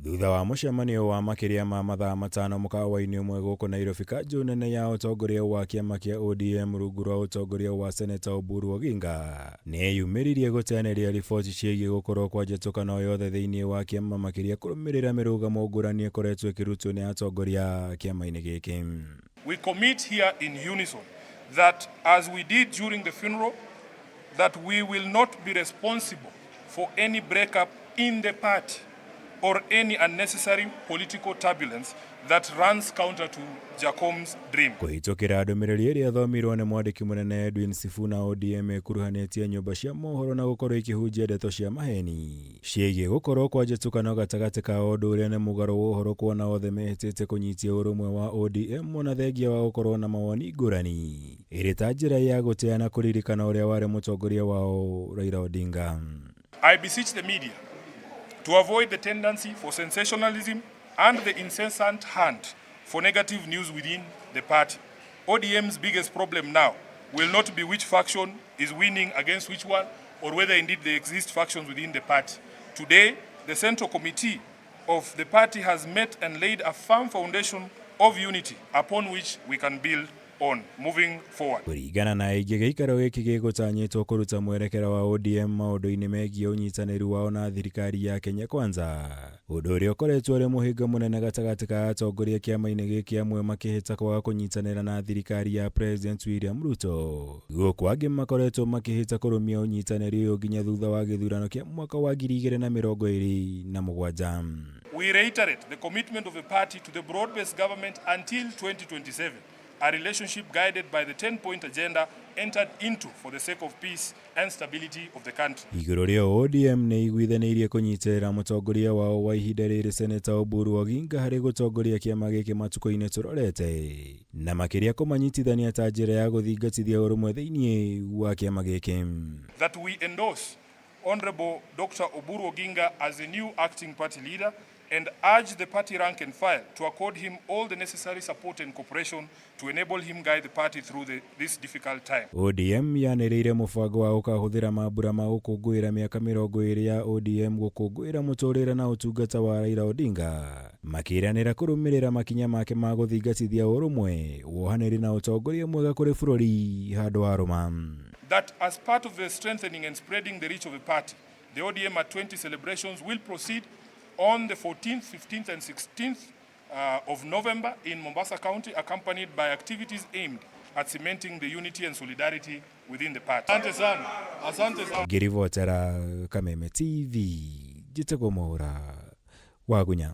Thutha wa mũcemanio wa makĩria ma mathaa 5 mũkawa-inĩ ũmwe gũkũ Nairobi, kanjũ nene ya ũtongoria wa kĩama kĩa ODM rungu rwa ũtongoria wa Seneta Oburu Oginga nĩyumĩririe gũteanĩria riboti ciĩgiĩ gũkorwo kwa njatũkano yothe thĩinĩ wa kĩama, makĩria kũrũmĩrĩra mĩrũgamo ngũrani ĩkoretwo ĩkĩrutwo nĩ atongoria kĩama-inĩ gĩkĩ. We commit here in unison that, as we did during the funeral, that we will not be responsible for any breakup in the party or any unnecessary political turbulence that runs counter to Jacom's dream. Kũhĩtũkĩra ndũmĩrĩri ĩrĩa ĩthomirwo nĩ mwandĩki mũnene Edwin Sifuna, ODM ĩkuruhanĩtie nyũmba cia mohoro na gũkorwo ikĩhunjia ndeto cia maheni ciĩgiĩ gũkorwo kwa njatũkano gatagatĩ ka ũndũ ũrĩa nĩ mũgarũ wa ũhoro, kuona othe mehĩtĩte kũnyitia ũrũmwe wa ODM ona thengia wa gũkorwo na mawoni ngũrani, ĩrĩ ta njĩra ya gũtĩa na kũririkana ũrĩa warĩ mũtongoria wao Raila Odinga. I beseech the media to avoid the tendency for sensationalism and the incessant hunt for negative news within the party. ODM's biggest problem now will not be which faction is winning against which one or whether indeed there exist factions within the party. Today, the Central Committee of the party has met and laid a firm foundation of unity upon which we can build on moving forward. Kũringana na aingĩ, gĩikaro gĩkĩ gĩgũtanyĩtwo kũruta mwerekera wa ODM maũndũ-inĩ megiĩ ũnyitanĩri wao na thirikari ya Kenya Kwanza, ũndũ ũrĩa ũkoretwo ũrĩ mũhĩnga mũnene gatagatĩ ka atongoria kĩama-inĩ gĩkĩ, amwe makĩhĩta kwaga kũnyitanĩra na thirikari ya President William Ruto, gũkũ angĩ makoretwo makĩhĩta kũrũmia ũnyitanĩri ũyũ nginya thutha wa gĩthurano kĩa mwaka wa 2027. We reiterate the commitment of the party to the broad-based government until 2027, a relationship guided by the 10-point agenda entered into for the sake of peace and stability of the country. Igũrũ rĩa ODM nĩ iguithanĩirie kũnyitĩrĩra mũtongoria wao wa ihinda rĩrĩ Seneta Oburu Oginga harĩ gũtongoria kĩama gĩkĩ matukũ-inĩ tũrorete, na makĩria kũmanyitithania ta njĩra ya gũthingatithia ũrũmwe thĩinĩ wa kĩama gĩkĩ. That we endorse Honorable Dr. Oburu Oginga as the new acting party leader and urge the party rank and file to accord him all the necessary support and cooperation to enable him guide the party through this difficult time. ODM yanĩrĩire mũbango wa gũkahũthĩra mambura ma gũkũngũĩra mĩaka 20 ya ODM gũkũngũĩra mũtũrĩre na ũtungata wa Raila Odinga, makĩranĩra kũrũmĩrĩra makinya make ma gũthingatithia ũrũmwe, wohanĩri na ũtongoria mwega kũrĩ bũrũri handũ ha rũma. That as part of the strengthening and spreading the reach of the party, the ODM at 20 celebrations will proceed on the 14th, 15th, and 16th of November in Mombasa County, accompanied by activities aimed at cementing the unity and solidarity within the party. Asante sana. Asante sana. Ngĩribotera Kameme TV, njĩtagwo Mwaũra Wagunya.